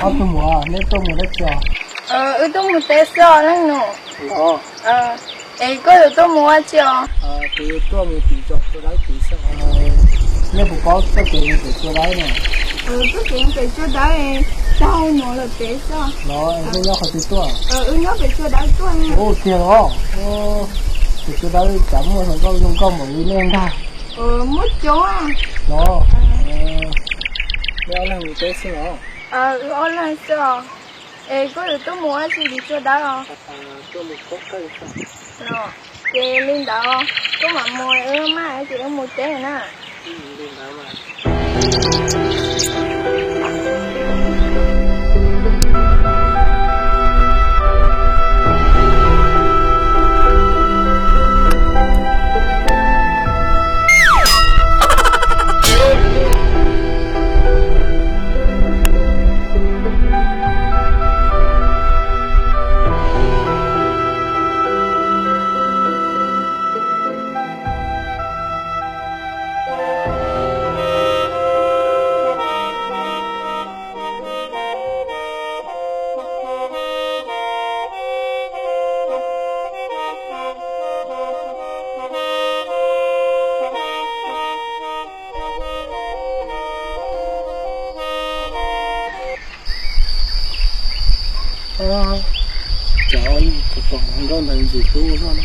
Ob tug muam, neb tuaj mus dab tsi os? Wb tuaj mus teb xwb os leej nus. Es koj yuav tuaj mus ua tsi os? Kuv yuav tuaj mus tim cov tsua dawb tid xwb. Nej puas paub txoj kev mus pem tsua dawb no? Txoj kev mus pem tsua dawb, tag hauv no lawm pem xwb. Los nej nyob qhov twg tuaj? Wb nyob pem tsua dawb tuaj. Ua tiag los? Pem tsua dawb cas muaj hluas nkauj zoo nkauj npaum li nej ntag. Muaj coob. Los, nej ob leeg mus teb xwb los? Wb ob leeg xwb os. Es koj yuav tuaj mus ua tsi tim tsua dawb os? Tuaj mus khaub qeej xwb. Ces li ntawd koj mam mus, wb maj ces wb mus teb na. Cov tus pom nkauj ntawd ntxim hlub no na.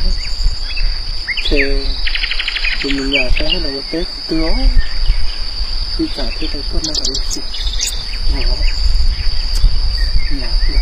Ces kuv mus nyas saib seb lawv ua teb qhov twg os. Ib tsam thiaj tau tuaj nrog lawv ua si.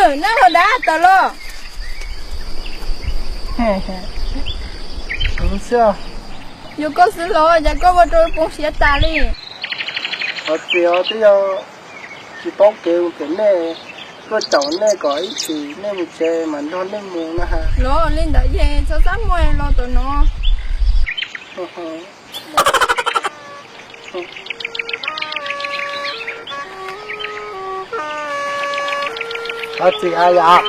Nej los dab tawm los. Yog koj xwb los cas koj ua rau poob siab tas li. Qhov txiv os, twb yog tsis paub kev mus pem nej, tuaj caum nej kom ib chim nej mus tsev mas nrog nej mus na. Los li ntawd ces txhob txaj muag los tom no. Qhov txiv hais yom.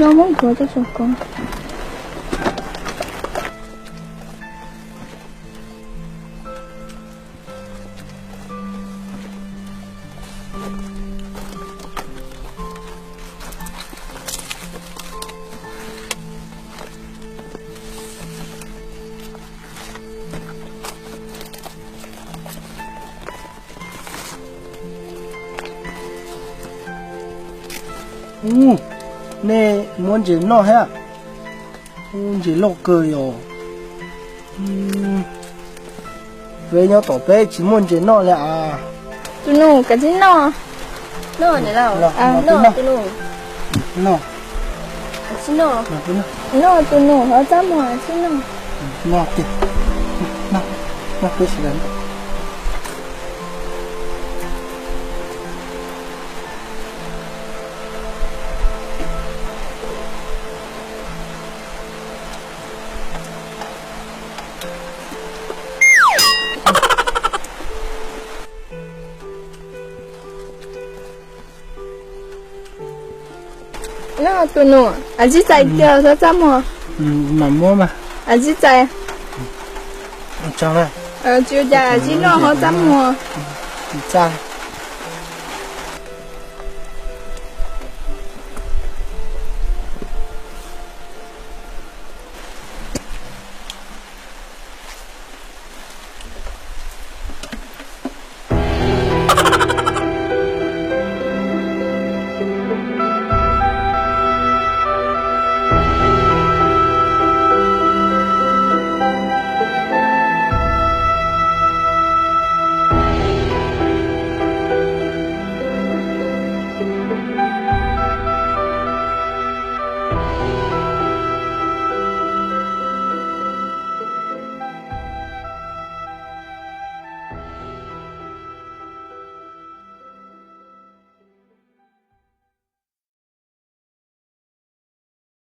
Nyob muab kuv coj saum ko. Ub, nej muab ntses noj thiab. Ub, ntses loj kawg yom. Peb nyob tom peb tsis muaj ntses noj li as. Tus nus, kav tsij noj. Noj, tus nus. Noj, tus nus, ho txaj muag, kav tsij noj. Noj tiag. Noj, noj peb sawv daws. Noj, tus nus, kav tsij txais tiag, ho txaj muag. Mam muab mas. Kav tsij txais. Tsis ua cas, kav tsij noj, ho txaj muag. Txaj.